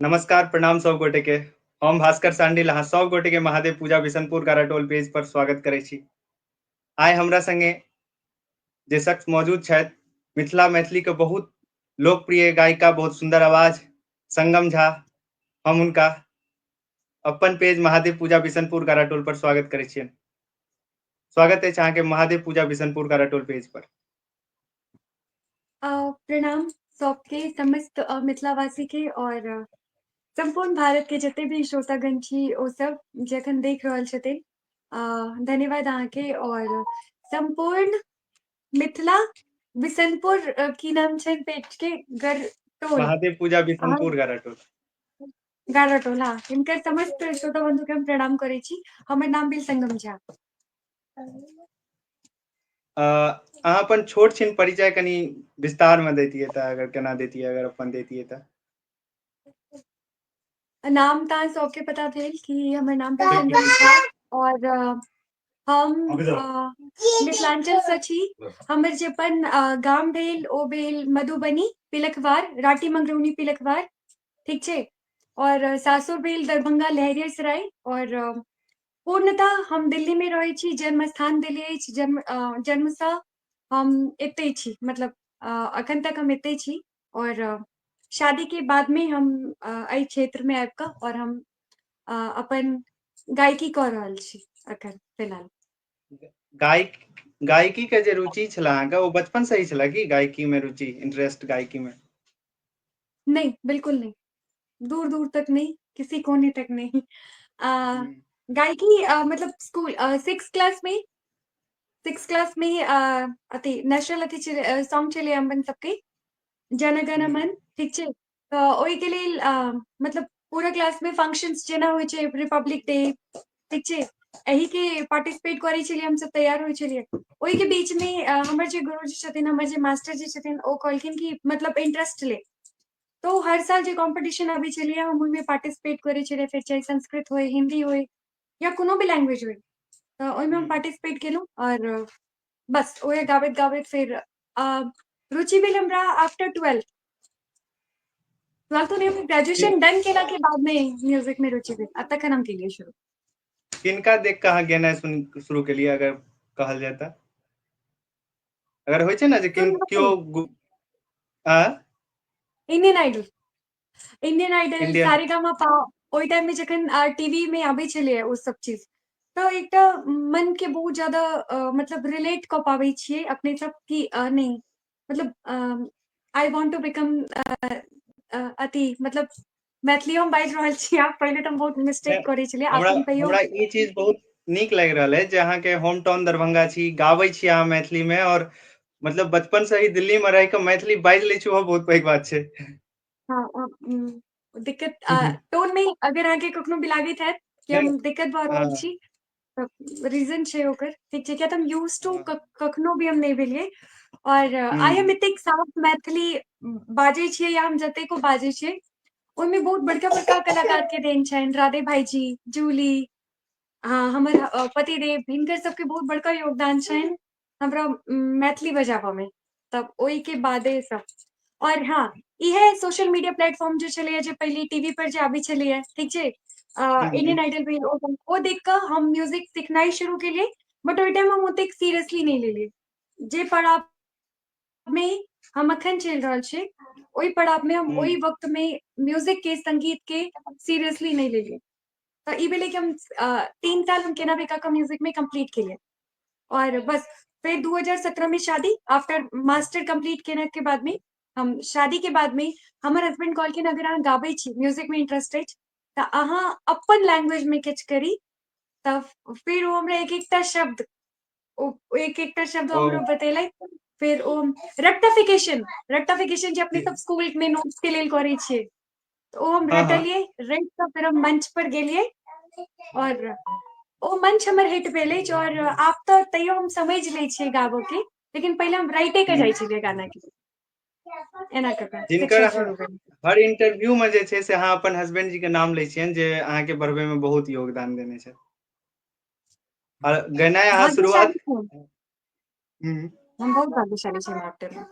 नमस्कार, प्रणाम सब गोटे के। हम भास्कर सांडिल अहाँ सब गोटे के महादेव पूजा बिशनपुर काराटोल पेज पर स्वागत करै छी। आइ हमरा संगे जे शख्स मौजूद छथि, मिथिला मैथिली के बहुत लोकप्रिय गायिका, बहुत सुंदर आवाज, संगम झा। हम हुनका अपन पेज महादेव पूजा बिशनपुर काराटोल पर स्वागत करै छियनि। स्वागत अछि अहाँके महादेव पूजा बिशनपुर काराटोल पेज पर। प्रणाम सबके, समस्त मिथिलावासी के और सम्पूर्ण भारत के जते भी श्रोतागण छी ओ सब जखन देख रहल छथिन। धन्यवाद अहाँके और सम्पूर्ण मिथिला बिशनपुर, की नाम छै पेज के? गरटोल। महादेव पूजा बिशनपुर गाराटोल। गाराटोल, हाँ। हिनकर समस्त श्रोता बंधु के हम प्रणाम करै छी। हमर नाम भेल संगम झा। अहाँ अपन छोट छिन परिचय कनि विस्तार में दैतियै तऽ, अगर केना दैतियै, अगर अपन दैतियै तऽ। नाम तऽ अहाँ सबके पता भेल कि हमर नाम भेल संगम झा और हम मिथिलांचल से छी। हमर जे अपन गाम भेल ओ भेल मधुबनी पिलखवार, राटी मंगरौनी पिलखवार, ठीक छै। और सासुर भेल दरभंगा लहेरियासराय और पूर्णतः हम दिल्ली में रहै छी। जन्म स्थान दिल्ली अछि। जन्मसँ हम एतै छी, मतलब अखन तक हम एतै छी और शादी के बाद में हम एहि क्षेत्र में आबि कऽ और हम अपन गायकी कऽ रहल छी अखन फिलहाल। गायकी के जे रुचि छल अहाँके, ओ बचपन से ही छल कि गायकी में रुचि, इंटरेस्ट गायकी में? नहीं, बिल्कुल नहीं, दूर दूर तक नहीं, किसी कोने तक नहीं। गायकी मतलब स्कूल 6 क्लास में अथी नेशनल अथी सॉन्ग छलै अपन सबके, जन गण मन, ठीक छै। तऽ ओहिके लेल मतलब पूरा क्लास में फंक्शंस जेना होइ छै, रिपब्लिक डे, ठीक छै, एहि के पार्टिसिपेट करै छलियै हमसब, तैयार होइ छलियै। ओहिके बीच में हमर जे गुरुजी छथिन, हमर जे मास्टर जी छथिन, ओ कहलखिन कि मतलब इंटरेस्ट ले। तो हर साल जे कॉम्पिटिशन आबै छलियै, हम ओहिमे पार्टिसिपेट करै छलियै। फेर चाहे संस्कृत होय, हिंदी होय या कोनो भी लैंग्वेज होय, तऽ ओहिमे हम पार्टिसिपेट केलहुँ और बस ओहे गाबैत गाबैत फेर रुचि भेल हमरा आफ्टर ट्वेल्थ। ट्वेल्थ नहि, ग्रेजुएशन डन केला के बाद में म्यूजिक में रुचि भेल आ तखन हम केलियै शुरू। किनका देख कऽ अहाँ गेनाइ शुरू केलियै, अगर कहल जाय तऽ? अगर होइ छै ने जे किन केओ आ Indian idol, Indian idol. Indian Saregama पा, ओहि टाइम में जखन टीवी में आबै छलैए ओ सब चीज, तऽ एकटा मन के बहुत ज्यादा मतलब रिलेट कऽ पाबै छियै अपने सब कि नहि, मतलब I want to become अथी, मतलब मैथिलियो हम बाजि रहल छी आब। पहिले तऽ हम बहुत मिस्टेक करै छलियै, आब हमरा हम तैयो हमरा ई चीज बहुत नीक लागि रहल अछि जे अहाँके होम टाउन दरभंगा छी, गाबै छी अहाँ मैथिली में और मतलब बचपन से ही दिल्ली में रहि कऽ मैथिली बाजि लै छी, ओहो बहुत पैघ बात छै। हँ, दिक्कत टोन में अगर अहाँके कखनो भी लागैत हैत कि हम दिक्कत भऽ रहल छी, तऽ रीजन छै ओकर, ठीक छै। किया तऽ हम यूज टू कखनो भी हम नहि भेलियै और आइ हम एतेक साफ मैथिली बाजै छियै या हम जतेको बाजै छियै, ओहिमे बहुत बड़का बड़का कलाकार के देन छनि। राधे भाईजी, जूली, हँ, हमर पतिदेव, हिनकर सबके बहुत बड़का योगदान छनि हमरा मैथिली बजाबऽ मे। तब ओहिके बादे सब। और हँ, इहे सोशल मीडिया प्लेटफॉर्म जे छलैया, जे पहिले टीवी पर जे आबै छलैया, ठीक छै, इंडियन आइडल भेल, ओ देख कऽ हम म्यूजिक सिखनाइ शुरू केलियै। बट ओहि टाइम हम ओतेक सीरियसली नहि लेलियै। जे पड़ाव मे हम अखन चलि रहल छी, ओहि पड़ाव मे हम ओहि वक्त मे म्यूजिक के, संगीत के सीरियसली नहि लेलियै। तऽ ई भेलै कि हम 3 साल हम केना भी कऽ कऽ म्यूजिक में कम्प्लीट केलियै और बस फेर 2017 में शादी, आफ्टर मास्टर कंप्लीट केने के बाद में हम शादी के बाद में हमर हस्बैंड कहलखिन, अगर अहाँ गाबै छी, म्यूजिक में इंटरेस्ट अछि, तऽ अहाँ अपन लैंग्वेज में किछु करी। तऽ फिर ओ हमरा एक एकटा शब्द, ओ एक एकटा शब्द हमरा बतेलथि। फेर ओ रट्टाफिकेशन, रट्टाफिकेशन जे अपने सब स्कूल में नोट्स के लेल करै छियै, तऽ ओ हम रटलियै। रटि कऽ फेर हम मंच पर गेलियै और ओ मंच हमर हिट भेल अछि। और आब तऽ तैयो हम समझि लै छियै गाबऽ के, लेकिन पहिले हम रटिये के जाइ छलियै गाना के, एना कऽ कऽ जिनकर शिक्षा अहाँ शुरू भेल। हर इंटरव्यू में जे छै से अहाँ अपन हस्बैंड जी के नाम लै छियनि जे अहाँके बढ़बै में बहुत योगदान देने छथि और गेनाइ अहाँ शुरुआत भाग्यशाली छी। हम बहुत भाग्यशाली छी मास्टर में।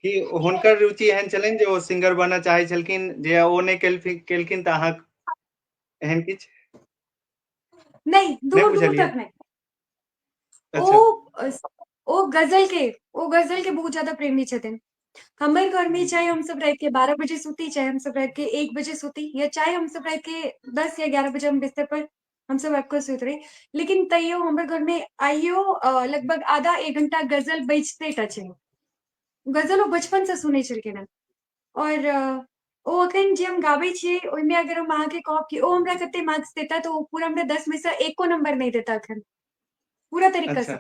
कि हुनकर रुचि एहन छलनि जे ओ सिंगर बनऽ चाहै छलखिन जे ओ नहि केलखिन तऽ अहाँ एहन किछु नहि, नहि दूर दूर बुझलियै तक नहि। अच्छा। ओ ओ गजल के बहुत ज्यादा प्रेमी छथिन। हमर घरमे चाहे हमसब राति के 12 बजे सुती, चाहे हमसब राति के 1 बजे सुती या चाहे हमसब राति के 10 या 11 बजे हम बिस्तर पर हमसब आबि कऽ सुति रही, लेकिन तैयो हमर घरमे आइयो लगभग आधा एक घंटा गजल बजिते टा छै। गजल ओ बचपन से सुनै छलखिन हेँ और ओ अखन जे हम गाबै छियै ओहिमे अगर हम अहाँके कहब कि ओ हमरा कते मार्क्स देता, तऽ ओ पूरा हमरा 10 मे से एको नंबर नहि देता अखन, पूरा तरीका से।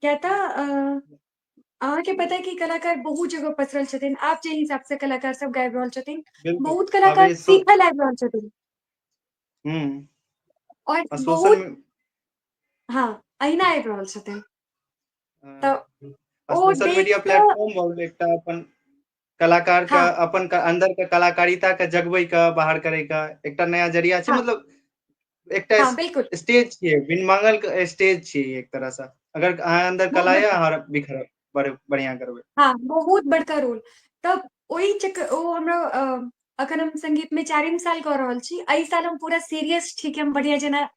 किया तऽ अहाँके पता है कि कलाकार बहुत जगह पसरल छथिन। आब जे हिसाब से कलाकार सब गाबि रहल छथिन, बहुत कलाकार सीखल आबि रहल छथिन। और सोशल बहुत हँ, अहिना आबि रहल छथिन। तऽ ओ सोशल देख मीडिया कऽ प्लेटफॉर्म भऽ गेलै एकटा अपन कलाकार के अपन अन्दर के कलाकारिता के जगबै के बाहर करे के एकटा नया जरिया छै। मतलब एकटा हँ, बिल्कुल। स्टेज छियै, बिन मांगल के स्टेज छियै एक तरह से। अगर अहाँ अन्दर बहुत कला यऽ, बड़का अहाँ बिखरब, बढ़िया करबै। हँ, बहुत बड़का रोल। तब ओहि चक्कर ओ हमरा अखन हम संगीत मे चारिम साल कऽ रहल छी। एहि साल हम पूरा सीरियस छी कि हम बढ़िया जेना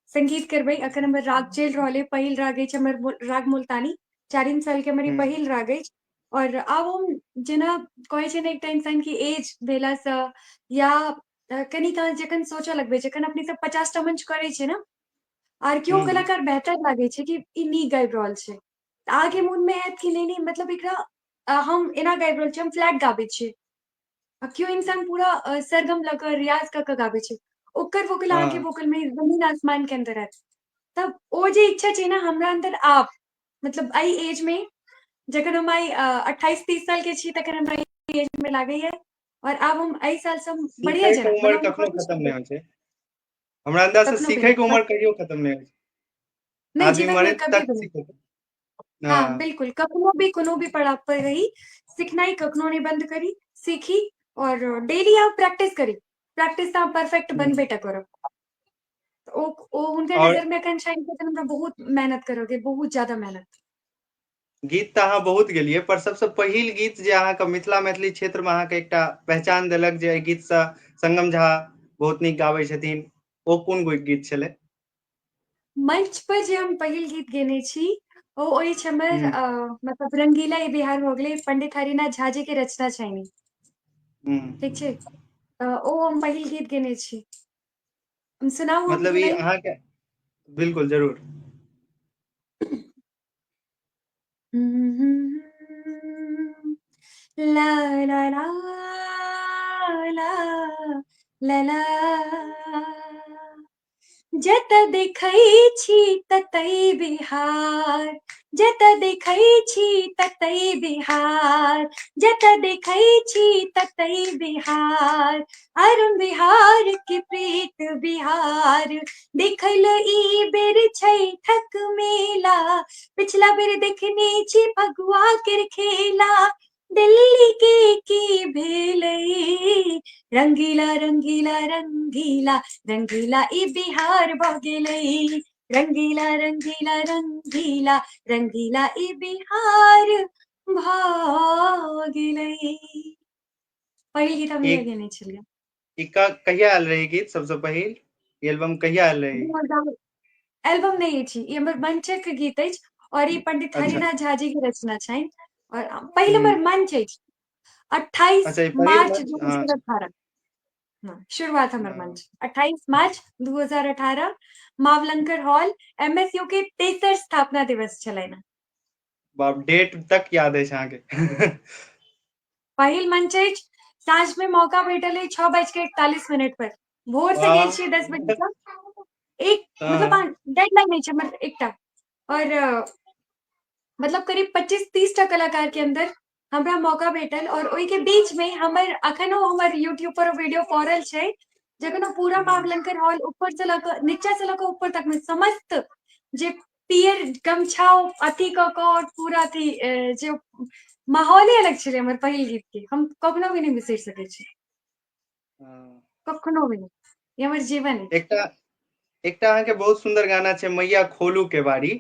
संगीत करबै। अखन हमर राग चलि रहल अइ। पहिल राग अछि हमर राग मुल्तानी। चारिम साल के हमर ई पहिल राग अछि। और आब हम जेना कहै छै ने, एकटा इंसान के एज भेलासँ या कनि काल जखन सोचऽ लगबै, जखन अपने सब 50 टा मंच करै छै ने आर केओ कलाकार बेहतर लागै छै कि ई नीक गाबि रहल छै, तऽ अहाँके मोनमे हैत कि नहि नहि, मतलब एकरा हम एना गाबि रहल छी, हम फ्लैट गाबै छियै आ केओ इंसान पूरा सरगम लऽ कऽ रियाज कऽ कऽ गाबै छै, ओकर वोकल अहाँके वोकल मे जमीन आसमान के अंतर हैत। तब ओ जे इच्छा छै ने हमरा अन्दर आब, मतलब एहि एज मे जखन हम आइ 28-30 साल के छी, तखन हमरा एहि एज मे लागैया और आब हम एहि साल से बढ़िया सीखै के जेना उमर मतलब हम कखनो कोशिश खतम करबै। नहि होइ छै। हमरा अन्दाज से कखनो भी सीखै नहि के उमर कहियो खतम नहि होइ छै। नहि, आदमी जीवन मे मरैत कभी तक भी नहि। सीखैत। हँ, बिल्कुल, कखनो भी कोनो भी पड़ाव पर रही, सिखनाइ कखनो नहि बंद करी, सीखी और डेली अहाँ प्रैक्टिस करी। प्रैक्टिस तऽ अहाँ परफेक्ट बनबे टा करब। ओ ओ हुनकर और नजर मे एखन छनि कि हमरा बहुत मेहनत करऽ के, बहुत ज्यादा मेहनत। गीत तऽ अहाँ बहुत गेलियै, पर सबसँ पहिल गीत जे अहाँके मिथिला मैथिली क्षेत्रमे अहाँके एकटा पहचान देलक जे एहि गीतसँ संगम झा बहुत नीक गाबै छथिन, ओ कोन गीत छलै? मंच पर जे हम पहिल गीत गेने छी ओ अछि हमर मतलब रंगीला ई बिहार भऽ गेलै, पंडित हरिनाथ झा जी के रचना छनि। ठीक छै, तऽ ओ हम पहिल गीत गेने छी। हम सुनाउ मतलब अहाँके ई लाइन? अहाँके, बिल्कुल, जरूर। ला ला ला ला ला ला, जतऽ देखै छी ततै बिहार, जतऽ देखै छी ततै बिहार, जतऽ देखै छी ततै बिहार, अरुण बिहार के प्रीत बिहार देखल ई बेर छैठक मेला, पिछला बेर देखने छी फगुआ के खेला, दिल्ली के की भेलै, रंगीला रंगीला रंगीला रंगीला ई बिहार भऽ गेलै, रंगीला रंगीला रंगीला रंगीला ई बिहार भऽ गेलै। पहिल गीत हम ई इहे गेने छलियै। ई कहिया आयल रहै गीत सबसँ पहिल? ई एल्बम कहिया आयल रहै? एल्बम नहि अछि ई, हमर मंचक गीत अछि और ई पंडित हरिनाथ झा जी के रचना छनि और पहिल हमर मंच अछि 28 अच्छा, ई पहिल मार्च मंच। दू हजार अठारह हँ, शुरुआत हमर मंच 28 मार्च 2018, मावलंकर हॉल, एमएसयू के तेसर स्थापना दिवस छलनि। बाप, डेट तक याद अछि अहाँके। पहिल मंच अछि, साँझ मे मौका भेटल अछि 6:41 पर। भोर से गेल छियै 10 बजे सँ, एक मतलब डेडलाइन अछि हमर एकटा और मतलब करीब 25-30 टा कलाकार के अन्दर हमरा मौका भेटल और ओहि के बीच मे हमर अखनो हमर यूट्यूब पर वीडियो पड़ल छै, जखन ओ पूरा मावलंकर हॉल ऊपर से लऽ कऽ नीचा से लऽ कऽ ऊपर तक मे समस्त जे पियर गमछा अथी कऽ कऽ और पूरा अथी जे माहौले अलग छलै। हमर पहिल गीत के हम कखनो भी नहि बिसरि सकै छी, कखनो भी नहि। ई हमर जीवन अछि। एकटा एकटा अहाँके बहुत सुन्दर गाना छै मैया खोलू केबाड़ी।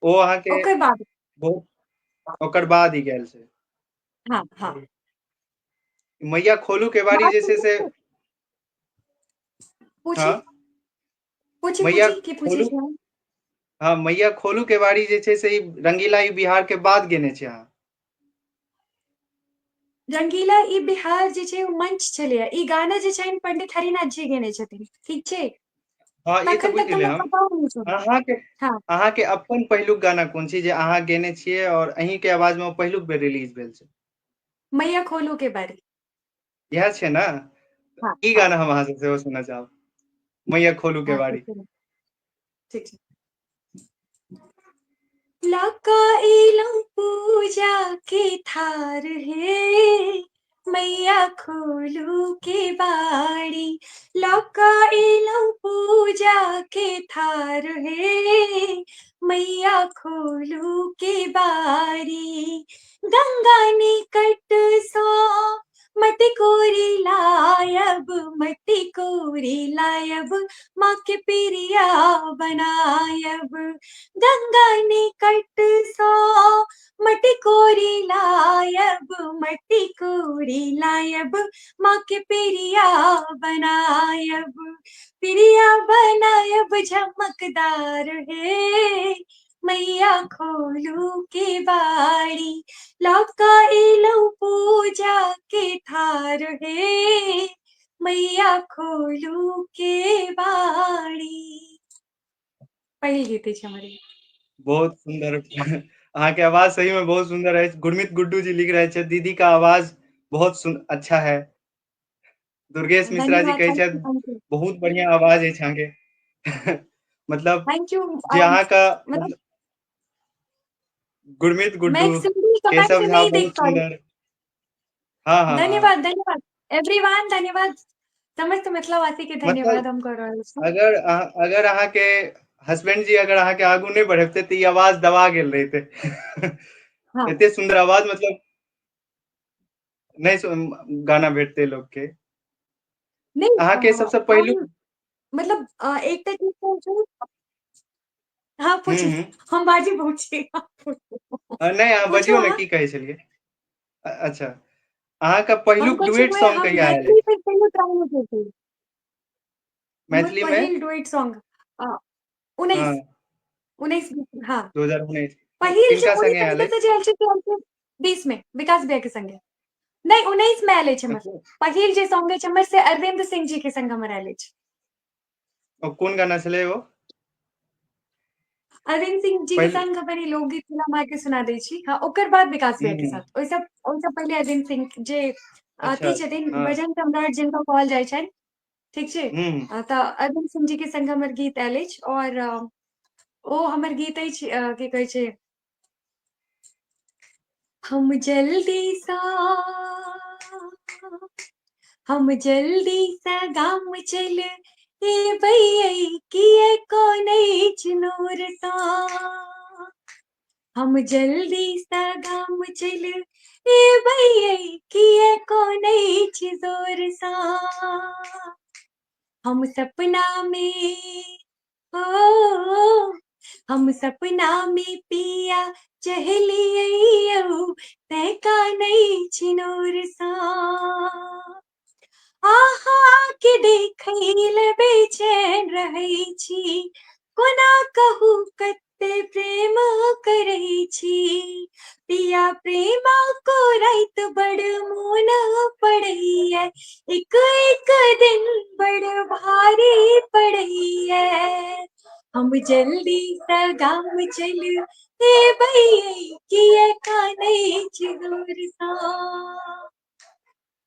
ओ अहाँके ओकर बाद बहुत ओकर बाद ई गेल छै। हँ हँ। मैया खोलू केवाड़ी जे छै से पूछी। हँ। पूछी मैया पूछी की पूछै खोलू छी अहाँ? हँ, मैया खोलू केवाड़ी जे छै से ई रंगीला ई बिहार के बाद गेने छी अहाँ। रंगीला ई बिहार जे छै ओ मंच छलैया। ई गाना जे छनि पंडित हरिनाथ जी गेने छथिन, ठीक छै? हँ, ई तऽ तखन बुझि तक तऽ गेलियै हमरा हम। पताओ नहि छल। अहाँके हँ। अहाँके अपन पहिलुक गाना कोन छी जे अहाँ गेने छियै और अहीं के आवाज में ओ पहिलुक बेर रिलीज भेल छै? मैया खोलू केबाड़ी। इएह छै ने? हँ ई हँ। गाना हम अहाँ से सेहो सुनऽ चाहब। मैया खोलू हँ, केवाड़ी। ठीक छै। ठीक छै। लऽ एलहुँ पूजा के थार हे मैया खोलू केबाड़ी, लऽ कऽ एलहुँ पूजा के थार हे मैया खोलू केबाड़ी, गंगा निकट सँ मटकोरी लायब, मटकोरी लायब, माँ के पिरिया बनायब, गंगा निकट सँ मटकोरी लायब, मटकोरी लायब, माँ के पिरिया बनायब, पिरिया बनायब झमकदार हे मैया खोलू केबाड़ी, लऽ कऽ एलहुँ पूजा के थार हे मैया खोलू केबाड़ी। पहिल गीत अछि हमर ई। बहुत सुन्दर। अहाँके आवाज सही में बहुत सुन्दर अछि। गुरमीत गुड्डू जी लिख रहे छथि, दीदी का आवाज बहुत अच्छा है। दुर्गेश मिश्रा जी धन्यवाद, कहै thank you छथि, thank you. बहुत बढ़िया आवाज अछि अहाँके। मतलब thank you. जे अहाँके मतलब गुरमीत मैं एक गुड्डू, सिंगल कमेंट केशव भी झा नहीं बहुत देख पा रही। सुन्दर। हँ हँ हँ। धन्यवाद धन्यवाद एवरीवन, धन्यवाद समस्त मिथिलावासी के मतलब धन्यवाद हम कऽ रहल छी। अगर अगर अहाँके हस्बैंड जी अगर अहाँके आगू नहि बढ़ेबते तऽ ई आवाज दबा गेल रहिते। हँ। एते सुन्दर आवाज, मतलब नहि गाना भेटतै लोक के। नहि अहाँके सबसँ पहिलुक हम मतलब एकटा चीज कहै छै। हँ हूँ पूछी, हूँ। हम बाजी बहुत छी। नहि, अहाँ पूछू बजियौ ने, अहाँ। की कहै छलियै? अच्छा, अहाँके हम पहिलुक कहै डुएट छलियै सॉन्ग हम कहिया आयल मैथिली अछि? मे कहियो ट्राई नहि केलियै। हमर मैथिली मे? पहिल डुएट सॉन्ग 19 हँ। 19 हँ। 2019 पहिल जे किनका ओहि संगे आयल तरीका अछि? से जे आयल छै से आयल छै 20 मे विकास भैया के संगे। नहि, 19 मे आयल अछि हमर। पहिल जे सॉन्ग अछि हमर से अरविन्द सिंह जी के संग हमर आयल अछि। ओ कोन गाना छलै ओ? अरविन्द सिंह जी के पहिल संग अपन ई लोकगीत हम अहाँके सुना दै छी। हँ, ओकर बाद विकास हूँ भैया के हूँ। साथ। ओहिसँ पहिले अरविन्द सिंह जे अच्छा अथी छथिन, हँ। भजन सम्राट जिनका कहल जाइ छनि, ठीक छै? हूँ। तऽ अरविन्द सिंह जी के संग हमर गीत आयल अछि और ओ हमर गीत अछि, की कहै छै, हम जल्दी सँ हम जल्दी सँ गाम चल एबै किए कोनै चिनोर सँ, हम जल्दी सँ गाम चल एबै किए कोनै चिजोर सँ, हम सपना में ओ हम सपना में पिया चहलियै तैं कानै छिनोर सँ, आहा के देखै लए बेचैन रहै छी, कोना कहू कते प्रेम करै छी, पिया प्रेमा को राति बड़ मोन पड़ैया, एक एक दिन बड़ भारी पड़ैया, हम जल्दी सँ गाम चल एबै किए कानै छी सँ,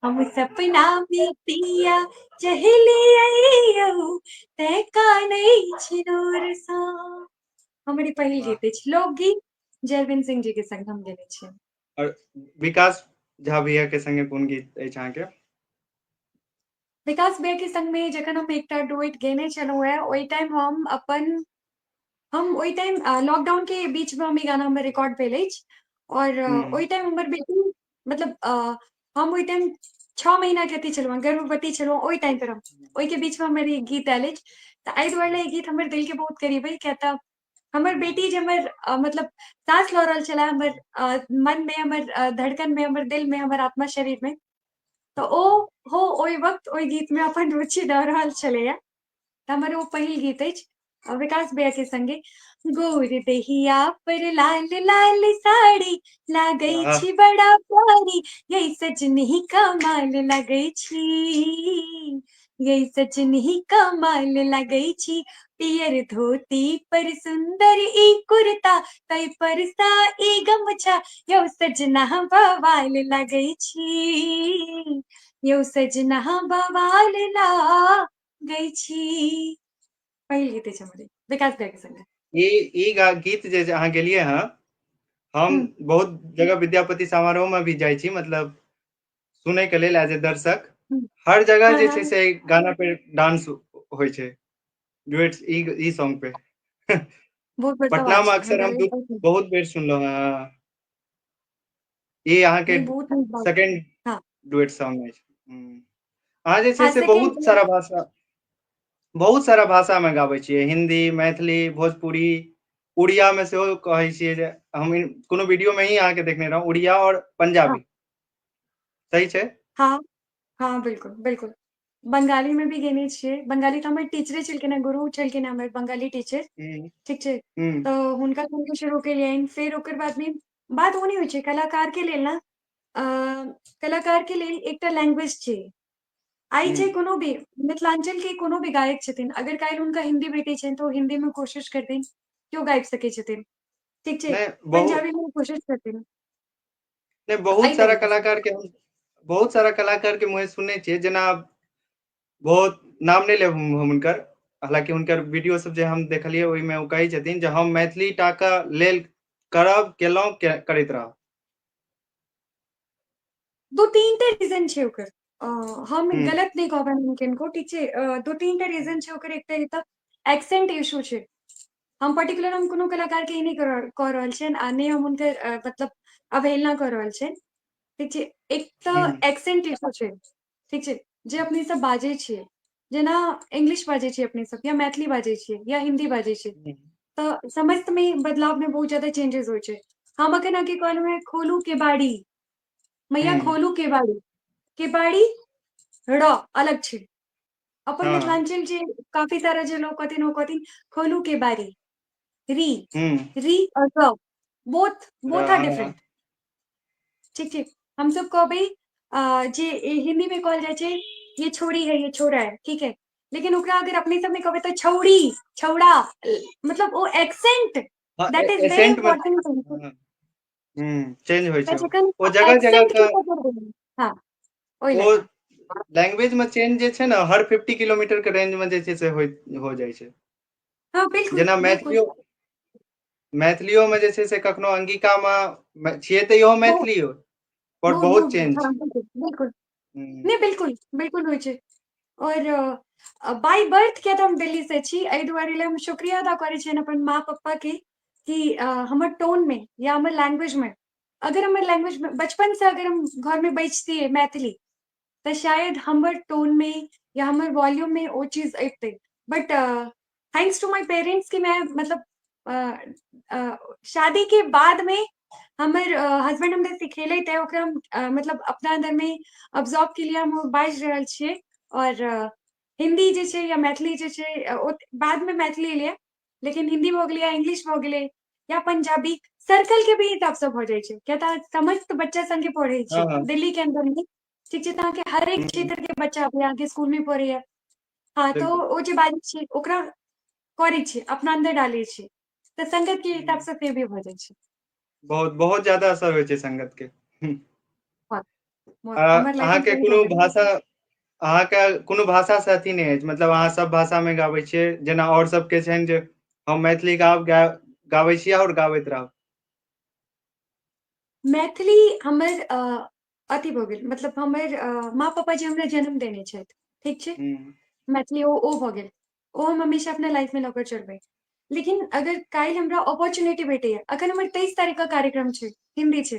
हम सपना में पिया चहलियै तैं कानै छिनोर सँ। हमर ई पहिल वाह। गीत अछि, लोकगीत जे अरविन्द सिंह जी के संग हम गेने छियै। और विकास झा भैया के संगे कोन गीत अछि अहाँके? विकास भैया के संग में जखन हम एकटा डुएट गेने छलहुँ हेँ, ओहि टाइम हम अपन हम ओहि टाइम लॉकडाउन के बीच में हम ई गाना हमर रिकॉर्ड भेल अछि और हूँ। ओहि टाइम हमर बेटी मतलब हम ओहि टाइम 6 महीना के अथी छलहुँ, गर्भवती छलहुँ ओहि टाइम पर हम, ओहि के बीच में हमर ई गीत आयल अछि। तऽ एहि दुआरे ई गीत हमर दिल के बहुत करीब अछि, किया तऽ हमर बेटी जे हमर मतलब साँस लऽ रहल छले हमर मन मे, हमर धड़कन मे, हमर दिल मे, हमर आत्मा शरीर मे, तऽ ओ हो ओहि वक्त ओहि गीत मे अपन रुचि दऽ रहल छलैया। तऽ हमर ओ पहिल गीत अछि विकास भैया के संगे। गोर देहिया पर लाल लाल साड़ी, लागै छी बड़ा प्यारी, यही सजनी कमाल लगै छी, यही सजनी कमाल लगै छी, पियर धोती पर सुंदर ई कुर्ता, तै पर सा ई गमछा, यौ सजना बवाल लगै छी, यौ सजना बवाल लगै छी। पहिल गीत अछि हमर विकास भैया के संगे। ई गीत जे अहाँ गेलियै हँ, हम बहुत जगह विद्यापति समारोह में भी जाइ छी, मतलब सुनै के लेल एज ए दर्शक। हर जगह जे छै से गाना पे डांस होइ छै, डुएट्स ई सॉन्ग पे। पटना में अक्सर हम बहुत बेर सुनलहुँ हँ। ई अहाँके सेकेंड डुएट सॉन्ग अछि। अहाँ जे छै से बहुत सारा भाषा, बहुत सारा भाषा में गाबै छियै, हिंदी, मैथिली, भोजपुरी, उड़िया में सेहो कहै छियै। जे हम कोनो वीडियो में ही अहाँके देखने रहौं, उड़िया और पंजाबी, सही छै? हाँ हाँ, बिल्कुल बिल्कुल। बंगाली में भी गेने छियै। बंगाली तऽ हमर टीचरे छलखिन हेँ, गुरु छलखिन हमर बंगाली टीचर, ठीक छै, तऽ हुनका संगे शुरू केलियनि। फेर ओकर बादमे बात ओ नहि होइ छै, कलाकार के लेल ने, कलाकार के लेल एकटा लैंग्वेज छै। आइ छै कोनो भी मिथिलांचल के कोनो भी गायक छथिन, अगर काल्हि हुनका हिंदी भेटै छनि तऽ ओ हिंदी में कोशिश करथिन, केओ गाबि सकै छथिन, ठीक छै, पंजाबी में कोशिश करथिन। नहि, बहुत सारा कलाकार के, बहुत सारा कलाकार के मुँहे सुनने छियै, जेना बहुत नाम नहि लेब हम हुनकर, हालांकि हुनकर वीडियो सब जे हम देखलियै ओहिमे ओ कहै छथिन जे हम मैथिली टा के लेल करब, केलहुँ, करैत रहब। दू तीन टा रीजन छै ओकर, हम गलत नहि कहबनि किनको, ठीक छै, दू तीन टा रीजन छै ओकर। एकटा तऽ एक्सेंट इशू छै। हम पर्टिकुलर हम कोनो कलाकार के ई नहि कऽ रहल छियनि आ नहि हम हुनकर मतलब अवहेलना कऽ रहल छियनि, ठीक छै। एक तऽ एक्सेंट इशू छै, ठीक छै, जे अपने सब बाजै छियै, जेना इंग्लिश बाजै छियै अपने सब, या मैथिली बाजै छियै, या हिंदी बाजै छियै, तऽ समस्त में बदलाव में बहुत ज्यादा चेंजेस होइ छै। हम अखन अहाँके कहलहुँ हेँ खोलू केबाड़ी, मैया खोलू केबाड़ी, केबाड़ी र अलग छै। अपन मिथिलांचल जे काफी सारा जे लोग कहथिन ओ कहथिन खोलू केबाड़ी, री री और र बोथ बोथ आर डिफरेंट, ठीक छै। हम सब कहबै जे हिंदी में कहल जाइ छै ये छोरी है ये छोरा है, ठीक है, लेकिन ओकरा अगर अपने सब में कहबै तऽ छौड़ी छौड़ा, मतलब ओ accent, that is very important. Change होइ छै ओ जगह जगह के, हां, ओ लैंग्वेज में चेंज जे छै ने हर 50 किलोमीटर के रेंज में जे छै से हो जाइ छै। हां बिल्कुल। जेना मैथिलियो मैथिलियो में जे छै से कखनो अंगिका में छियै तऽ इहो मैथिलियो पर बहुत चेंज। बिल्कुल नहि, बिल्कुल बिल्कुल होइ छै। और बाय बर्थ किया तऽ हम दिल्ली से छी, एहि दुआरे लए हम शुक्रिया अदा करै छियनि अपन माँ पप्पा के कि हमर टोन में या हमर लैंग्वेज में, अगर हमर लैंग्वेज में बचपन से अगर हम घर में बजतियै मैथिली तऽ शायद हमर टोन में या हमर वॉल्यूम में ओ चीज अबितै। But thanks to my parents कि मैं मतलब शादी के बाद में हमर हस्बैंड हमरा सिखेले तऽ ओकरा हम मतलब अपना अंदर में अब्जॉर्ब के लिए हम बाजि रहल छियै। और हिंदी जे छै या मैथिली जे छै ओ बाद में मैथिली एलै, लेकिन हिंदी भऽ गेलै या इंग्लिश भऽ गेलै या पंजाबी, सर्कल के भी हिसाबसँ भऽ जाइ छै, किया तऽ समस्त बच्चा संगे पढ़ै छै दिल्ली के अंदर में, ठीक छै, तऽ अहाँके हरेक क्षेत्र के बच्चा अहाँके स्कूल में पढ़ैया, हाँ, तऽ ओ जे बाजै छै ओकरा करै छै, अपना अंदर डालै छै, तऽ संगत के हिसाबसँ से भी भऽ जाइ छै। बहुत बहुत ज्यादा असर होइ छै संगत के। अहाँके कोनो भाषा, अहाँके कोनो भाषा से अथी नहि अछि, मतलब अहाँ सब भाषा में गाबै छियै, जेना और सबके छनि जे हम मैथिली गाबै छियै और गाबैत रहब। मैथिली हमर अथी भऽ गेल, मतलब हमर माँ पापा जे हमरा जन्म देने छथि, ठीक छै, मैथिली ओ भऽ गेल, ओ हम हमेशा अपना लाइफ में लऽ कऽ चलबै। लेकिन अगर काल्हि हमरा अपॉर्चुनिटी भेटैया, अखन हमर 23 तारीख के कार्यक्रम छै, हिंदी छै,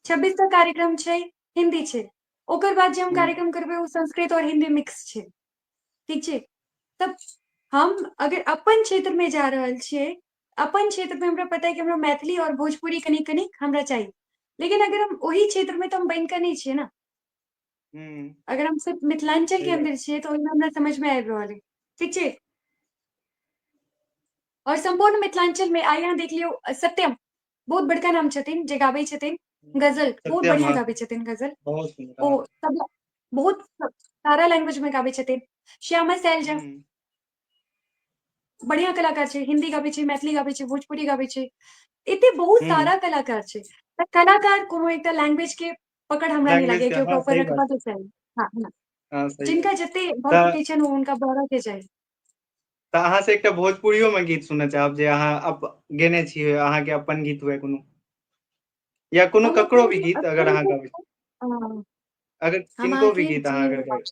26 के कार्यक्रम छै, हिंदी छै, ओकर बाद जे हम कार्यक्रम करबै ओ संस्कृत और हिंदी मिक्स छै, ठीक छै। तब हम अगर अपन क्षेत्र में जा रहल छियै, अपन क्षेत्रमे हमरा पता है कि हमरा मैथिली और भोजपुरी कनि कनि हमरा चाही, लेकिन अगर हम ओहि क्षेत्रमे तऽ हम बनि कऽ नहि छियै ने। अगर हम सिर्फ मिथिलांचल के सही बात। अन्दर छियै तऽ ओहिमे हमरा समझमे आबि रहल है, ठीक छै। और सम्पूर्ण मिथिलांचल में आइ अहाँ देख लियौ, सत्यम बहुत बड़का नाम छथिन जे गाबै छथिन गजल, बहुत सत्यम, बढ़िया हाँ। गाबै छथिन गजल। बहुत सुन्दर, ओ हाँ। सब बहुत सारा लैंग्वेज में गाबै छथिन। श्यामा शैलजा बढ़िया कलाकार छै, हिंदी गाबै छै, मैथिली गाबै छै, भोजपुरी गाबै छै। एते बहुत सारा कलाकार छै। तऽ कलाकार कोनो एकटा लैंग्वेज के पकड़ हमरा नहि लैंग्वेज लागैया के, कि ओकरा हाँ, ऊपर सही बात। रखबाक चाही। हाँ, हाँ। हाँ, सही जिनका बात। जते तऽ भरसकै छनि ओ हुनका बढ़ऽ के चाही। तऽ अहाँ से एकटा भोजपुरियो मे गीत सुनऽ चाहब जे अहाँ गेने छियै, अहाँके अपन गीत हुए कोनो या कोनो हम ककरो अपन भी गीत अगर अपन अहाँ गाबै अ, अगर हम किनको भी अहाँके गीत अहाँ जे अगर गाबि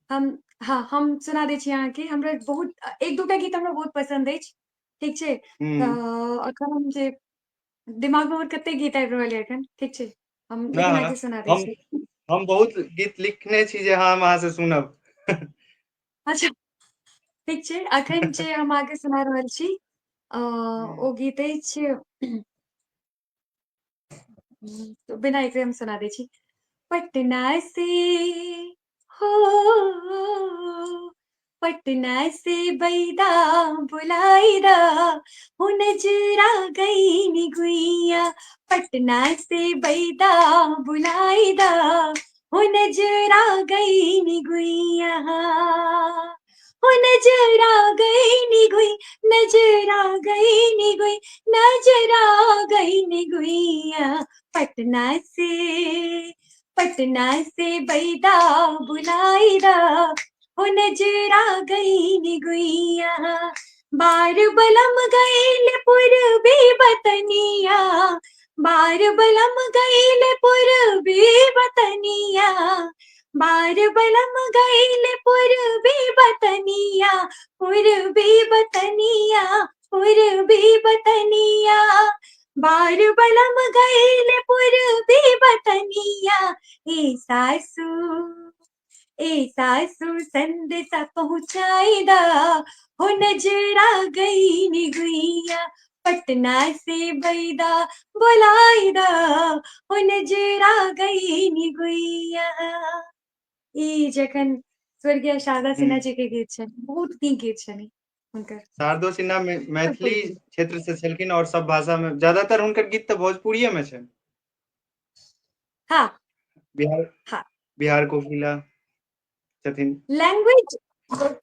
हम हँ, हम सुना दै छी अहाँके। हमरा बहुत एक दूटा गीत हमरा बहुत पसन्द अछि, ठीक छै। तऽ एखन हम जे दिमागमे हमर कते गीत आबि रहल यऽ एखन, ठीक छै। हम हँ, लेकिन हँ, अहाँके सुना दै हम छी। हम बहुत गीत लिखने छी जे हम अहाँ से सुनब। अच्छा, ठीक छै। एखन जे हम अहाँके सुना रहल छी ओ गीत अछि, बिना एकरे हम सुना दै छी। पटना से हो, पटना से बैदा बुलाई दा, हो नजरा गई नी गुइया। पटना से बैदा बुलाई दा, हो नजरा गई नी गुइया। हो नजरा गई नी गुई, नजरा गई नी गुई, नजरा गई नी गुइया। पटना से, पटना से बैदा बुलाई दा, हो नजरा गई नी गुइया। बार बलम गईल पुरबी बतनिया, बार बलम गईल पुरबी बतनिया, बार बलम गईल पुरबी बतनिया, पुरबी बतनिया, पुरबी बतनिया, बार बलम गईल पुरबी बतनिया। ए सासू, ए सासू संदेशा पहुँचाई दा, हो नजरा गई नी गुइया। पटना से बैदा बुलाई दा, हो नजरा गई नी गुइया। ई जखन स्वर्गीय शारदा सिन्हा जी के गीत छनि, बहुत नीक गीत छनि हुनकर। शारदो सिन्हा मैथिली क्षेत्र से छलखिन और सब भाषा में ज्यादातर हुनकर गीत तऽ भोजपुरिये में छनि। हाँ। बिहार, हाँ। बिहार कोकिला छथिन। लैंग्वेज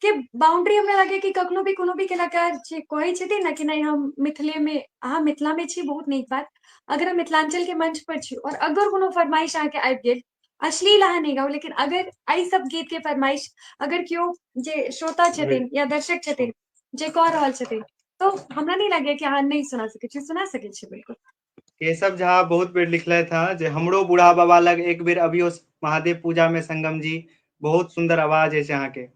के बाउंड्री हमरा लागैया कि कखनो भी कोनो भी कलाकार जे कहै छथिन ने कि नहि हम मिथिले मे, अहाँ मिथिला मे छी, बहुत नीक बात। अगर हम मिथिलांचल के मंच पर छी और अगर कोनो फरमाइश अहाँके आबि गेल, अश्लील अहाँ नहि गाउ, लेकिन अगर एहि सब गीत के फरमाइश अगर केओ जे श्रोता छथिन या दर्शक छथिन जे कऽ रहल छथिन, तऽ हमरा नहि लागैया कि अहाँ नहि सुना सकै छी, सुना सकै छी बिल्कुल। केशव झा बहुत बेर लिखलथि हँ जे हमरो बूढ़ा बाबा लग एक बेर अबियो महादेव पूजा में संगम जी, बहुत सुंदर आवाज अछि अहाँके।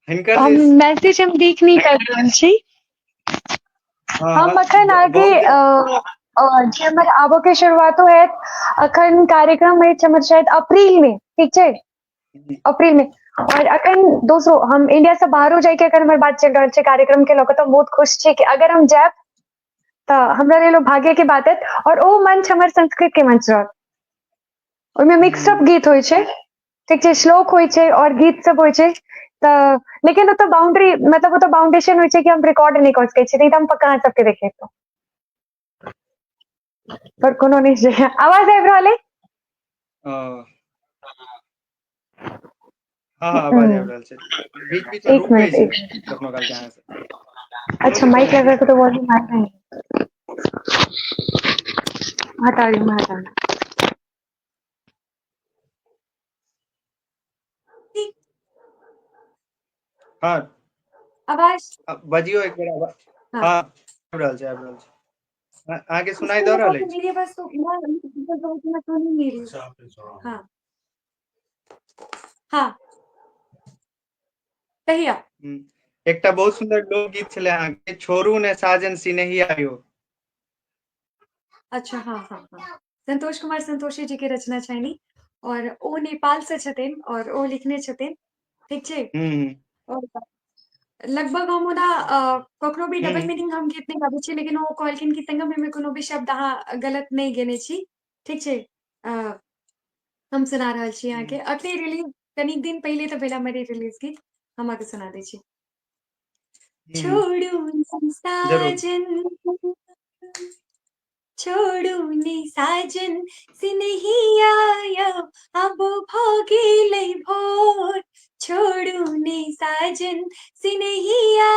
हिनकर हम जे मैसेज हम देख नहि कर रहल छी। हाँ, हम अखन आगे बहुत जे हमर आबऽ के शुरुआतो हैत, अखन कार्यक्रम अछि हमर शायद अप्रैल में, ठीक छै, अप्रैल में। और अखन दोसरो हम इंडिया से बाहरो जाइके अखन हमर बात चलि रहल छै कार्यक्रम के लऽ कऽ, तऽ हम बहुत खुश छी कि अगर हम जायब तऽ हमरा लेल ओ भाग्य के बात हैत। और ओ मंच हमर संस्कृत के मंच रहत, ओहिमे मिक्सअप गीत होइ छै, ठीक छै, श्लोक होइ छै और गीत सब होइ छै। तऽ लेकिन ओतऽ बाउंड्री, मतलब ओतऽ बाउंडेशन होइ छै कि हम रिकॉर्ड नहि कऽ सकै छी, नहि तऽ हम पक्का अहाँ सबके देखेतहुँ, पर कोनो नहि छै। आवाज आबि रहल अइ? हाँ, हाँ, आवाज आबि रहल छै। बीच बीच में एक रुकै मिनट, छै एक मिनट। कखनो काल के अहाँ से। अच्छा, माइक लगा के तो वॉल्यूम आता है, हटा रही हूँ, हटा रही। हाँ। आवाज बजियौ एक बेर आवाज। हाँ। हाँ, आबि रहल छै, आबि रहल छै। अहाँके सुनाई दऽ रहल अछि? मेरी आवाज तो मैं सुन नहीं रही। हाँ, हाँ, कहिया। एकटा बहुत सुंदर लोकगीत छलै अहाँके, छोड़ू ने साजन सिनेही आयो। अच्छा, हाँ हाँ हाँ, संतोष कुमार संतोषी जी के रचना छनि और ओ नेपाल से छथिन और ओ लिखने छथिन, ठीक छै। और लगभग हम ओना कखनो भी डबल मीनिंग हम गीत नहि गाबै छी, लेकिन ओ कहलखिन कि संगम एहिमे कोनो भी शब्द अहाँ गलत नहि गेने छी। ठीक छै, हम सुना रहल छी अहाँके। अखने रिलीज, कनिक दिन पहिले तऽ भेल हमर ई रिलीज गीत, हम अहाँके सुना दै छी। छोड़ू साजन, छोड़ू ने साजन सिनहिया अब भ गेलै भोर, छोड़ू ने साजन सिनहिया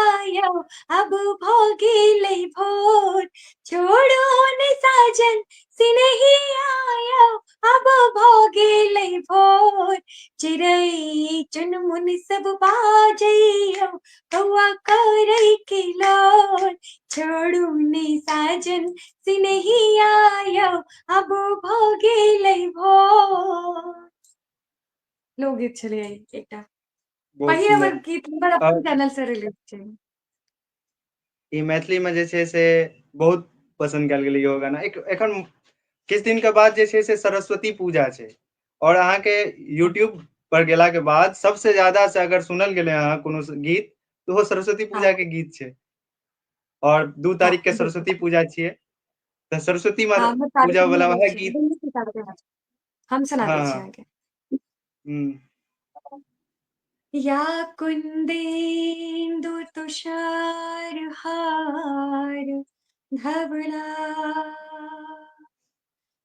अब भ गेलै भोर, छोड़ू ने साजन सिनहिया अब भ गेलै भोर, चिड़ै चुनमुन सब बाजैयो कौआ करै किलोर, छोड़ू ने साजन सिनहिया अब भ गेलै भोर। लोकगीत छलै एकटा पहिल हमर गीत, हमर अपन चैनल से रिलीज छै। ई मैथिली में जे छै से बहुत पसंद कयल गेलै इहो गाना। एखन किछु दिन के बाद जे छै से सरस्वती पूजा छै, और अहाँके यूट्यूब पर गेला के बाद सबसे ज्यादा से अगर सुनल गेलै अहाँ कोनो गीत, तऽ ओहो सरस्वती पूजा के गीत छै। और 2 तारीख के सरस्वती पूजा छियै, तऽ सरस्वती पूजा वाला वएह गीत हम सुना दै छी अहाँके। या कुन्देन्दु तुषार हार धवला,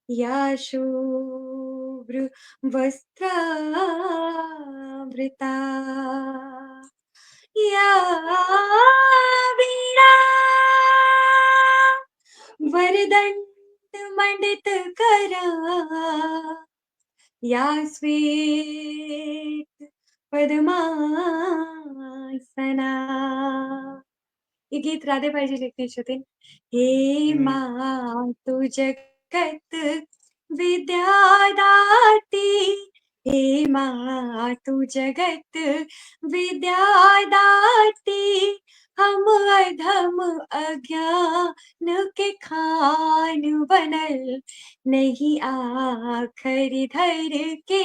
या शुभ्र वस्त्रावृता, या वीणा वरदण्ड मंडित करा, या श्वेत पद्मासना। ई गीत राधे भाईजी लिखने छथिन। हे माँ तू जगत विद्यादाती, हे माँ तू जगत विद्यादाती, हम अधम अज्ञान के खान बनल, नहीं आखर धर के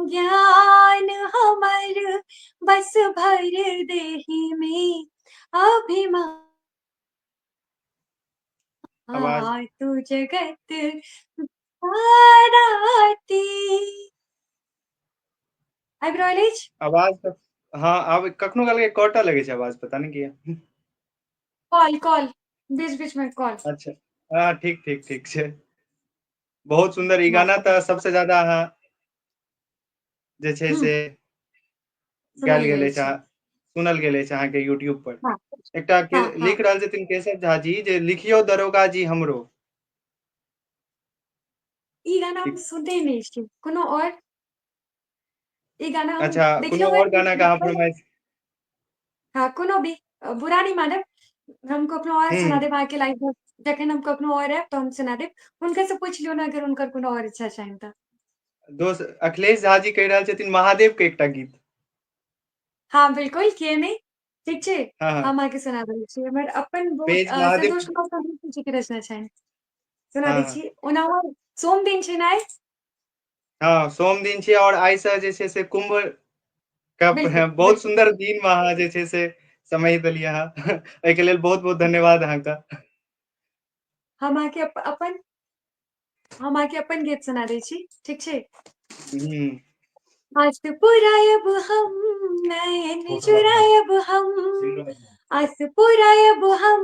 ज्ञान हमर, बस भर देही में अभिमान, तू जगत दाती। आबि रहल अछि आवाज? तऽ हँ, आब कखनो काल के कटऽ लगै छै आवाज, पता नहि किया। कॉल कॉल बीच बीच में कॉल। अच्छा, हँ, ठीक ठीक ठीक छै। बहुत सुन्दर ई गाना तऽ सबसे ज्यादा अहाँ जे छै से गायल गेल अछि, सुनल गेल अछि अहाँके यूट्यूब पर। एकटा के लिख रहल छथिन केशव झा जी जे लिखियौ दरोगा जी हमरो। ई गाना हम सुनने नहि छी। कोनो और ई गाना हम अच्छा, कोनो और गाना के अहाँ फरमाइश? हाँ, कोनो भी, बुरा नहीं मानब, हम कखनो और सुना देब अहाँके लाइव में, जखन हम कखनो और आयब तऽ हम सुना देब। हुनका से पूछि लियौ ने अगर हुनकर कोनो और इच्छा छनि तऽ। दोस्त अखिलेश झा जी कहि रहल छथिन महादेव के एकटा गीत। हाँ बिल्कुल, किए नहि। ठीक छै, हम अहाँके सुना दै छी। हमर अपन बहुत संतोष कुमार संतोष जी के रचना छनि, सुना दै छी। ओना सोम दिन छै ने आइ? हँ, सोम दिन छै, और आइ से जे छै से कुंभ के बहुत सुंदर दिन में अहाँ जे छै से समय देलियै अहाँ, एहिके लेल बहुत बहुत धन्यवाद अहाँके। हम अहाँके अपन हम अहाँके अपन गीत सुना दै छी, ठीक छै? आस पुरायब हम नयन जुरायब हम, आस पुरायब हम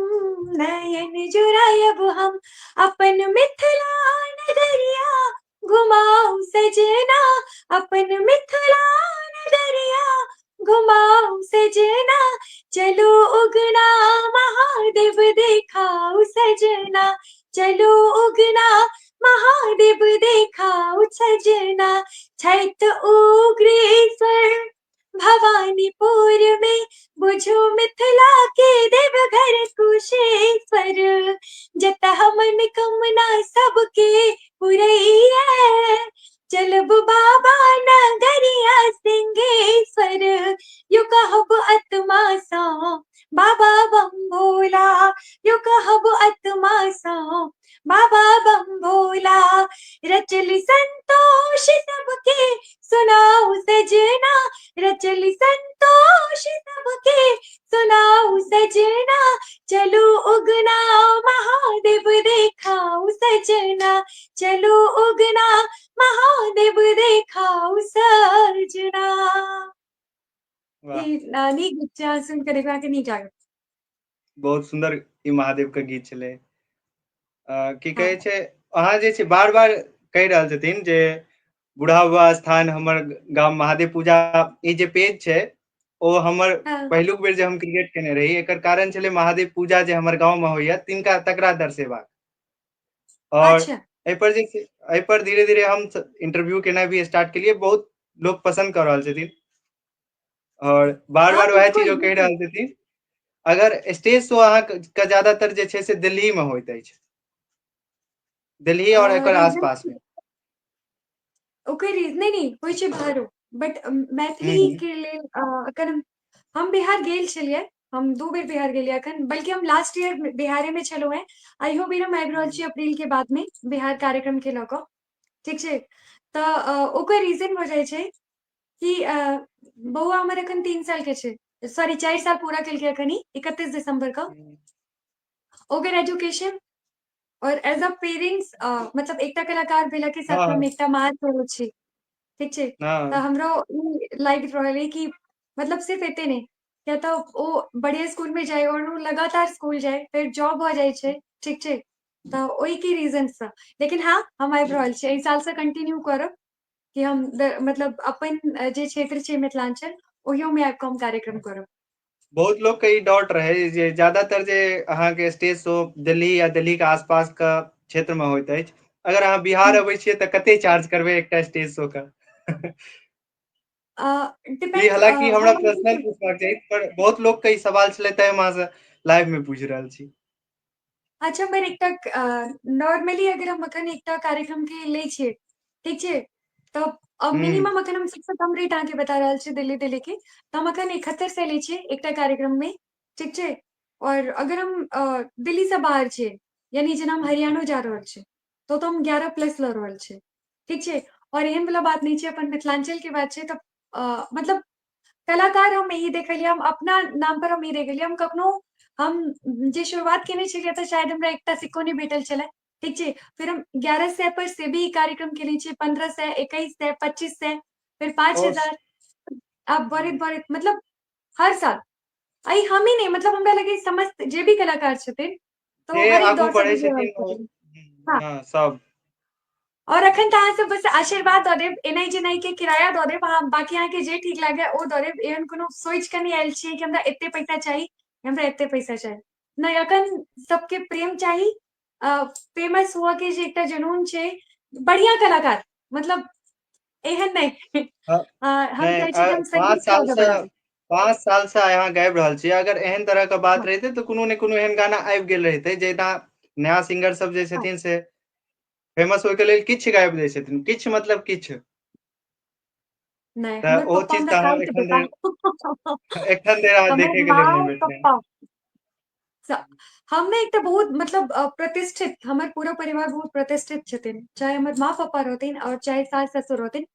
नयन जुरायब हम, अपन मिथिला नगरिया घुमाऊ सजना, अपन मिथिला नगरिया घुमाऊ सजना, चलो उगना महादेव देखाऊ सजना, चलो उगना महादेव देखाऊ सजना, छैत उग्रेश्वर भवानीपुर में, बुझो मिथिला के देवघर कुशेश्वर, जतः मन कमना सबके पुरैया, चलब बाबा नगरिया सिंहेश्वर, यो कहब आत्मा सँ बाबा बम भोला, यो कहब आत्मा सँ बाबा बम भोला। रचल संतोष सबके सुनाऊ सजना, रचल संतोष सबके सुनाऊ सजना, चलू उगना महादेव देखाऊ सजना, चलू उगना महादेव देखाऊ सजना। वाह। ई नीक गीत छै, अहाँ सुनि कऽ देखबै, अहाँके नीक लागत। बहुत सुन्दर ई महादेव के गीत छलै। की कहै हँ छै, अहाँ जे छै बार बार कहि रहल छथिन जे बूढ़ा बाबा स्थान हमर गाम महादेव पूजा, ई जे पेज छै ओ हमर हँ पहिलुक बेर जे हम क्रिएट केने रही, एकर कारण छलै महादेव पूजा जे हमर गाँव में होइया तिनका तकरा दर्शेबाक। और अच्छा। एहि पर जे छै, एहि पर धीरे धीरे हम इंटरव्यू केनाइ भी स्टार्ट केलियै, बहुत लोक पसन्द कऽ रहल छथिन और बार हँ बार वएह चीज बिल्कुल ओ कहि बिल्कुल। रहल छथिन। अगर स्टेज शो अहाँके ज्यादातर जे छै से दिल्ली में होइत अछि, दिल्ली और एकर आस रीजन पास में। ओकर रीजन नहि नहि होइ छै बाहरो, बट हूँ मैथिली हूँ के लेल अखन हम बिहार गेल छलियै, हम 2 बेर बिहार गेलियै अखन, बल्कि हम लास्ट ईयर बिहारे मे छलहुँ हेँ। अहियो बेर हम आबि रहल छी अप्रील के बाद मे बिहार कार्यक्रम के लऽ कऽ, ठीक छै? तऽ ओकर रीजन भऽ जाइ छै कि बौआ हमर अखन 3 साल के छै, सॉरी 4 साल पूरा केलकै अखन ही 31 दिसंबर क। हूँ ओकर एजुकेशन और एज अ पेरेंट्स, मतलब एकटा कलाकार भेला के साथ हम हँ एकटा माँ सेहो छी, ठीक छै? तऽ हँ हमरो ई लागि रहल अइ कि मतलब सिर्फ एते नहि, किया तऽ ओ बढ़िया स्कूल में जाय और ओ लगातार स्कूल जाय, फेर जॉब भऽ जाइ छै, ठीक छै? तऽ ओहिके रीजन सँ। लेकिन हँ, हम आबि रहल छी, एहि सालसँ कंटिन्यू करब कि हम मतलब अपन जे क्षेत्र छै मिथिलाञ्चल, ओहियोमे आबि कऽ हम कार्यक्रम करब। बहुत लोक के ई डाउट रहे जे ज्यादातर जे अहाँके स्टेज शो दिल्ली या दिल्ली के आसपास के क्षेत्र में होइत अछि, अगर अहाँ बिहार हूँ। अबै छियै तऽ कते चार्ज करबै एकटा स्टेज शो के? ई डिपेंड्स हालाँकि हमरा हम पर्सनल पूछबाक चाही, पर बहुत लोक के ई सवाल छलै तैं हम अहाँ से लाइव में पूछि रहल छी। अच्छा, हमर एकटा नॉर्मली अगर हम अखन एकटा कार्यक्रम के लै छियै, ठीक छै? तऽ हूँ मिनिमम अखन हम सबसँ कम रेट अहाँके बता रहल छी दिल्ली दिल्ली के, तऽ हम अखन 7100 लै छियै एकटा कार्यक्रम मे, ठीक छै? और अगर हम दिल्ली से बाहर छियै, यानी जेना हम हरियाणो जा रहल छी, तऽ ओतऽ हम 11 प्लस लऽ रहल छी, ठीक छै? और एहन वला बात नहि छै, अपन मिथिलाञ्चल के बात छै तऽ मतलब कलाकार हम ई देखलियै, हम अपना नाम पर हम ई देखलियै, हम कखनो हम जे शुरुआत केने छलियै तऽ शायद हमरा एकटा सिक्को नहि भेटल छलै, ठीक छै? फिर हम 1100 पर से भी कार्यक्रम केने छियै, 1500, 2100, 2500, फेर पाँच ओ हजार आब बढ़ैत बढ़ैत मतलब हर साल अइ हमही नहि, मतलब हमरा लगैया समस्त जे भी कलाकार छथिन तऽ ओ जे हर एक आगू दौर से बढ़ै गुजरि रहल छथिन ओ छथिन। हँ। हँ सब। और अखन तऽ अहाँ सब बस आशीर्वाद दऽ देब, एनाहि जेनाहि के किराया दऽ देब अहाँ, बाकी अहाँके जे ठीक लागे ओ दऽ देब। एहन कोनो सोचि कऽ नहि आयल छियै कि हमरा एते पैसा चाही, हमरा एते पैसा चाही। नहि, अखन सबके प्रेम चाही, फेमस हुअ के जे एकटा जुनून छै, बढ़िया कलाकार, मतलब एहन नहि। हँ हम नहि चाहै छी कि हम 5 संगीत के साल आगाँ से बढ़ाबी। 5 साल से अहाँ गाबि रहल छियै, अगर एहन तरह के बात हँ रहितै तऽ कोनो ने कोनो एहन गाना आबि गेल रहितै, जेना नया सिंगर सब जे हँ छथिन से फेमस होइके लेल किछु गाबि दै छथिन, किछु मतलब किछु। नहि, तऽ हमर ओ पप्पा चीज हमरा तऽ अहाँ काटि एखन देता। धरि एखन धरि अहाँ हमर देखै के माँ लेल नहि और भेटलै। पप्पा हम ने एकटा बहुत मतलब प्रतिष्ठित, हमर पूरा परिवार बहुत प्रतिष्ठित छथिन, चाहे हमर माँ पप्पा रहथिन और चाहे सास ससुर रहथिन।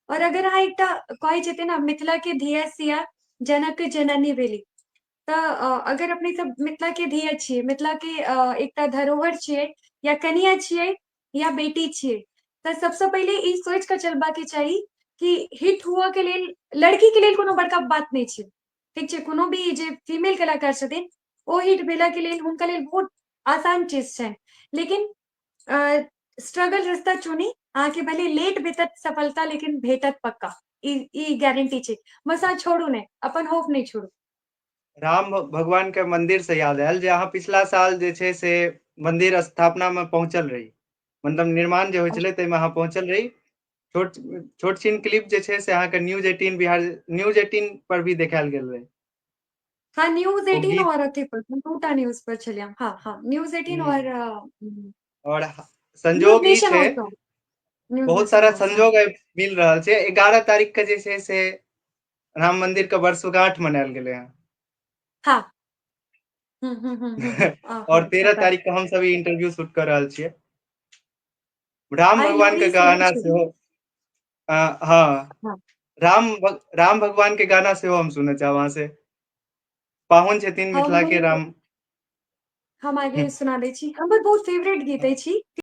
और अगर अहाँ एकटा कहै छथिन ने मिथिला के धिया सिया जनक जननी भेली, तऽ अगर अपने सब मिथिला के धिया छियै, मिथिला के एकटा धरोहर छियै, या कनिया छियै या बेटी छियै, तऽ सबसँ पहिले ई सोचि कऽ चलबाक चाही कि हिट हुअ के लेल लड़की के लेल कोनो बड़का बात नहि छै, ठीक छै? कोनो भी जे फीमेल कलाकार छथिन ओ हिट भेला के लेल हुनका लेल बहुत आसान चीज छनि, लेकिन स्ट्रगल रस्ता चुनी, अहाँके भले लेट भेटत सफलता लेकिन भेटत पक्का, ई गारंटी छै। बस अहाँ छोड़ू नहि, अपन होप नहि छोड़ू। राम भगवान के मंदिर से याद आयल जे अहाँ पिछला साल जे छै से मंदिर स्थापना में पहुंचल रही, मतलब निर्माण जे होइ छलै ताहिमे अहाँ पहुंचल रही। छोट छोट छिन क्लिप जे छै से अहाँके न्यूज 18 बिहार, न्यूज 18 पर भी देखायल गेल रहे। हाँ, न्यूज ओ 18 गीत और अथी पर, दूटा न्यूज पर छलियै हम। हाँ हाँ, न्यूज 18 हूँ और और न्यूज संजोग ई नेशन छै ऑल्सो। न्यूज मे बहुत सारा सुनलहुँ। संजोग आइ मिल रहल छै। 11 तारीख के जे छै से राम मंदिर के वर्षगांठ मनायल गेलै हँ। हाँ। हूँ हूँ हूँ हूँ और हँ 13 पता। तारीख के हमसब ई इंटरव्यू शूट कऽ रहल छियै। राम आइ भगवान के लोहड़ी सेहो गाना छै। सेहो हँ हाँ। राम भगवान के गाना सेहो हम सुनऽ चाहब अहाँ से। पाहुन छथिन मिथिला के हम राम। हम आगे सुना दै छी। हमर बहुत फेवरेट गीत अछि।